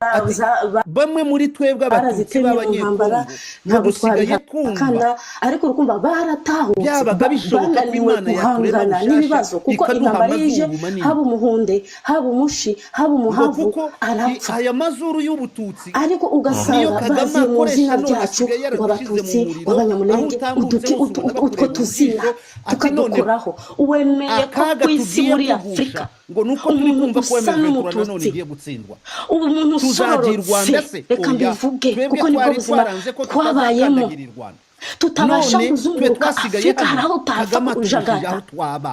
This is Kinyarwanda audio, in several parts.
Ati bamwe muri twebwe Abatutsi Barazitemye mu ntambara, b'Abanyekongo ngo ntabwo dusigaye twumva twabihakana, ariko urukumva baratahutse, byabaga bishoboka ko bananiwe Imana yaturema guhangana bushasha, n'ibibazo, kuko ikaduha intambara ije, amazuru manini, haba umuhunde, haba umushi, haba ngo umuhavu, kuko arapfa. aya mazuru y'ubututsi Ariko niyo ugasanga Kagame baziye mu akoresha, zina none ryacu, asigaye ngo yaradushyize mu Abatutsi, ngo muriro, aho Abanyamulenge, utambutse hose ubona utwo bakureba tuzina urujisho. Ati noneho tukadukoraho. Wemeye ko akaga ku isi, tugiye muri kugusha, Afurika, ngo ni uko turi umuntu kumva ko usa M23 nanone n'umututsi, igiye gutsindwa. Ubu umuntu Tuzagira u Rwanda usororotse, se? reka Oya, mbivuge, twebwe kuko nibwo twari buzima twaranze ko twabayemo, tutazakandagira i Rwanda. tutabasha None twe kuzunguruka twasigaye Afurika, hari hano, aho utapfa Kagame atubujije kujagata, aho twaba.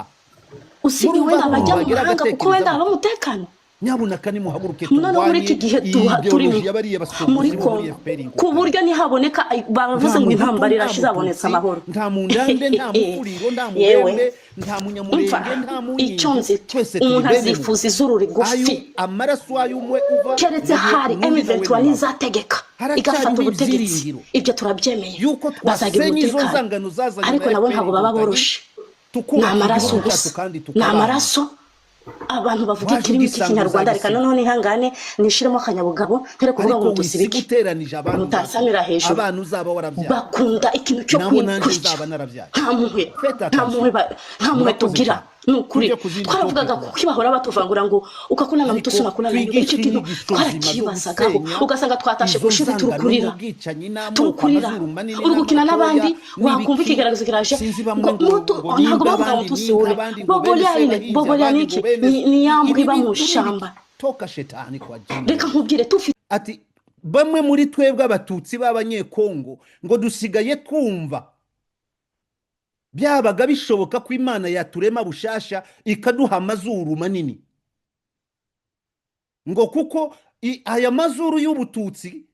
usibye Murumva wenda aho abajya mu bagera mahanga, kuko agatekereza wenda haba gutya? umutekano. Nyabunaka nimuhaguruke Noneho muri turwanye iki gihe iyi turimo idéologie y'abariya basogozi muri bo muri Kongo, FPR ku Inkotanyi. buryo nihaboneka, baravuze Nta ngo muhutu, intambara nta irashize, habonetse mututsi, amahoro. nta mundande, nta mufuriro, nta Yewe, mubembe, nta umva, munyamurenge, nta icyo munyindu, nzi, twese turi umuntu bene muntu. azifuza izuru Ayo rigufi, amaraso ay'umwe uva keretse nayo hari n'undi nawe M23 niwava. nizategeka Haracyariho igafata ubutegetsi, ibyiringiro ibyo turabyemeye, yuko bazagira twasenya izo umutekano, nzangano zazanywe ariko na nabo FPR ntabwo baba Inkotanyi, boroshe, ni tukubaka amaraso igihugu cyacu gusa, kandi ni tukabana. amaraso. Abantu bavuga Waje ikirimi ugisanga cy'Ikinyarwanda, reka uzagisiga, noneho nihangane nishiremo akanyabugabo, ntere kuvuga ngo ariko mututsi wisiga biki, uteranije abantu uzasiga, mutansamira hejuru. abana uzaba warabyaye Bakunda ikintu cyo nabo nanjye kwica. nzaba narabyaye. Nta mpuhwe, Faites nta attention. mpuhwe, nta mpuhwe Murakoze tugira. cyane. Ni ukuri, Tujye ku zindi twaravugaga topic. kuko bahora batuvangura ngo ukakunana Ariko mututsi, unakunana icyo twigishe kintu inyigisho nzima zo twarakibazagaho, gusenya ugasanga twatashe izo ku ishuri nzangano turukurira, n'ubwicanyi n'amoko, turukurira, amazuru manini uri gukina n'amatoya n'abandi, wakumva n'ibiki. ikigaragazo kiraje Sinzi, bamwe ngo ngo mutu, ngo ntabwo ninka, bavuga ngo abandi mututsi ninka, wowe abandi ngo bene bobolia ine Sebahinzi, bobolia abandi niki ngo bene ni ya mbwa ibi iba mu bintu ni ishyamba. ibiki? Toka shetani kwa jina Reka la Yesu. nkubwire, tufite Ati bamwe muri twebwe Abatutsi b'Abanyekongo ngo dusigaye twumva byabaga bishoboka ko Imana yaturema bushasha, ikaduha amazuru manini, ngo kuko aya mazuru y'ubututsi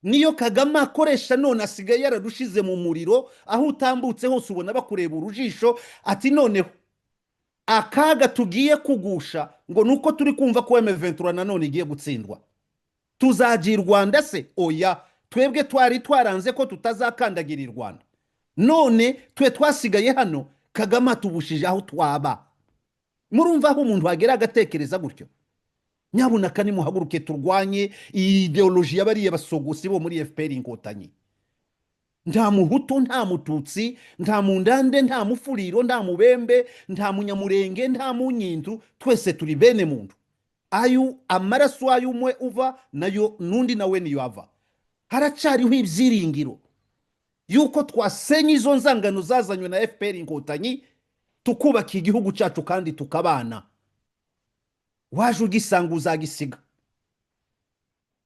niyo Kagame akoresha, none asigaye yaradushize mu muriro, aho utambutse hose ubona bakureba urujisho. Ati noneho akaga tugiye kugusha, ngo ni uko turi kumva ko M23 nanone igiye gutsindwa. Tuzagira u Rwanda se? Oya, twebwe twari twaranze ko tutazakandagira i Rwanda. None twe twasigaye hano, Kagame atubushije aho twaba. Murumva aho umuntu agera agatekereza gutyo? Nyabunaka nimuhaguruke turwanye iyi idéologie y'abariya basogosi bo muri FPR Inkotanyi. Nta muhutu, nta mututsi, nta mundande, nta mufuriro, nta mubembe, nta munyamurenge, nta munyindu, twese turi bene muntu. Ayo amaraso ay'umwe uva nayo n'undi nawe niyo ava. Haracyariho ibyiringiro yuko twasenya izo nzangano zazanywe na FPR Inkotanyi, tukubaka igihugu cyacu kandi tukabana. Waje ugisanga uzagisiga.